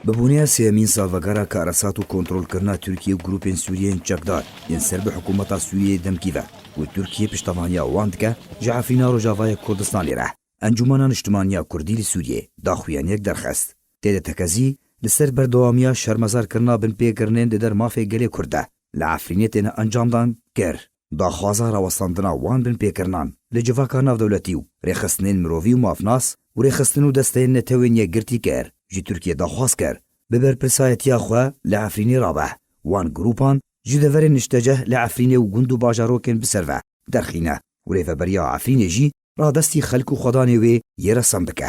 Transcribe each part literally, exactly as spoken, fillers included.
Bi bûneya sêyemîn salvegera karesat û kontrolkirina Tirkiye û grûpên Sûriyeyên çekdar yên ser bi hikûmeta Sûriyeyê demkî ve û Tirkiye piştevaniya wan dike, ji Efrîna Rojavayê Kurdistanê re Encûmena Niştimaniya Kurdî li Sûriyê daxuyaniyek derxist. Tê de tekezî li ser berdewamiya şermezarkirina binpêkirinên di der mafê gelê Kurd de li Efrînê têne encamdan kir. Daxwaza rawestandina wan binpêkirinan li civaka navdewletî û rêxistinên mirovî û mafnas û rêxistin û desteyên Netewên Yekgirtî kir. Ji Tirkiye daxwaz kir bi berpirsayetiya xwe li Efrînê rabe. Wan grûpan ji deverên nişteceh li Efrînê û gund û bajarokên bi ser ve derxîne û rêveberiya Efrînê jî radestî xelk û xwedanê wê yê resam dike.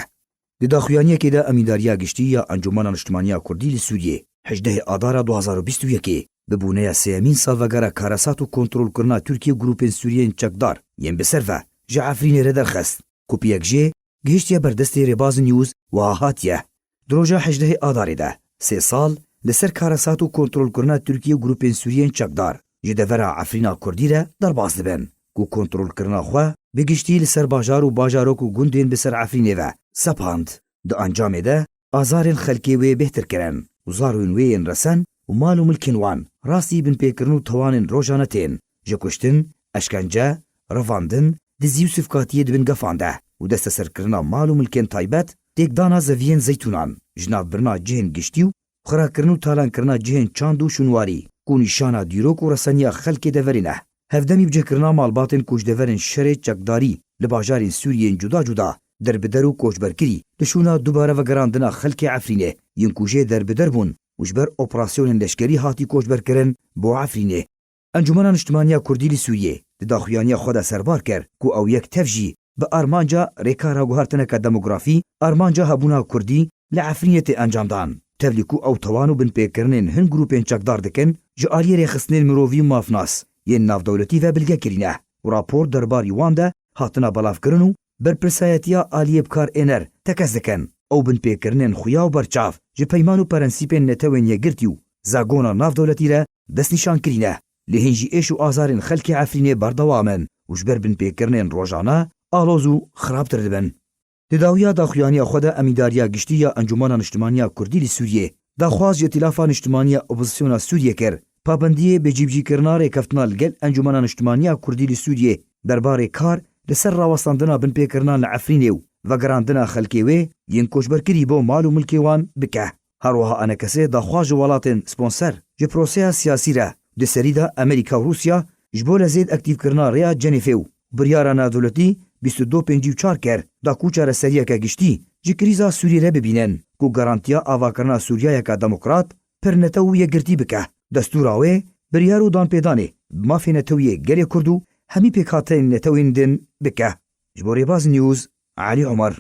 Di daxuyaniyekê de Emîndariya Giştî ya Encûmena Niştimaniya Kurdî li Sûriyê hejdehê Adara du hazar û bîst û yekê bi bûneya sêyemîn salvegera karesat û kontrolkirina Tirkiye û grûpên Sûriyeyên çekdar yên bi ser ve ji Efrînê re derxist. Kopiyek jê gihiştiye ber destê Rêbaz News, wiha hatiye: Di roja hejdehê Adarê de sê sal li ser karesat û kontrolkirina Tirkiye û grûpên Sûriyeyên çekdar ji devera Efrîna Kurdî re derbas dibin, ku kontrolkirina xwe bi giştî li ser bajar û bajarok û gundên bi ser Efrînê ve sepand. Di encamê de azarên xelkê wê bêhtir kirin û zarên wê yên resen û mal û milkên wan rastî binpêkirin û tewanên rojane tên, ji kuştin, eşkence, revandin, dizî û sivkatiyê di bin gefan de û desteserkirina mal û milkên taybet, têkdana zeviyên zeytûnan, ji nav birina cihên giştî û xirakirin û talankirina cihên çand û şûnwarî, ku nîşana dîrok û reseniya xelkê deverê ne. Hevdemî bicihkirina malbatên koçdeverên şerê çekdarî li bajarên Sûriyeyên cuda cuda, derbider û koçberkirî, li şûna dubare vegerandina xelkê Efrînê, yên ku jê derbider bûn û ji ber operasyonên leşkerî hatî koçberkirin bo Efrînê. Encûmena Niştimaniya Kurdî li Sûriyê di daxuyaniya xwe de serbar kir ku ew yek tev jî bi armanca rêkara guhertineke demografî, armanca hebûna Kurdî li Efrînê tê encamdan. Tevlî ku ew tewan û binpêkirinên hin grûpên çekdar dikin, ji aliyê rêxistinên mirovî û mafnas yên navdewletî ve bilge kirîne û rapor derbarî wan de hatina belavkirin û berpirsayetiya aliyê bikar êner tekez dikin. Ew binpêkirinên xuya û berçav ji peyman û prensîpên Netewên Yekgirtî û zagona navdewletî re destnîşan kirîne. Lê hîn jî êş û azarên xelkê Efrînê berdewam in û ji ber binpêkirinên rojane aloz û xirabtir dibin. Di dawiya daxuyaniya xwe de Emîndariya Giştî ya Encûmena Niştimaniya Kurdî li Sûriyê daxwaz ji Îtîlafa Niştimaniya Opozisyona Sûriyê kir, pabendiyê bi cîbicîkirina rêkeftina li gel Encûmena Niştimaniya Kurdî li Sûriyê derbarê kar li ser rawestandina binpêkirinan li Efrînê û vegerandina xelkê wê yên koçberkirî bo mal û milkê wan bike. Her wiha enekesê daxwaz ji welatên sponser ji proseya siyasî re, di serî de Amerîka û Rûsya, ji bo lezêd aktîfkirina rêya Cenêfê û biryara navdewletî bîst û du pêncî û çar kir, da ku çareseriyeke giştî ji krîza Sûriyê re bibînin, ku garantiya avakirina Sûriyayeke demokrat, pirnetew û yekgirtî bike. Destûra wê biryar û danpêdanê bi mafê netewiyê gelê Kurd û hemî pêkhateyên netewên din bike. Ji bo Rêbaz News, Elî Omer.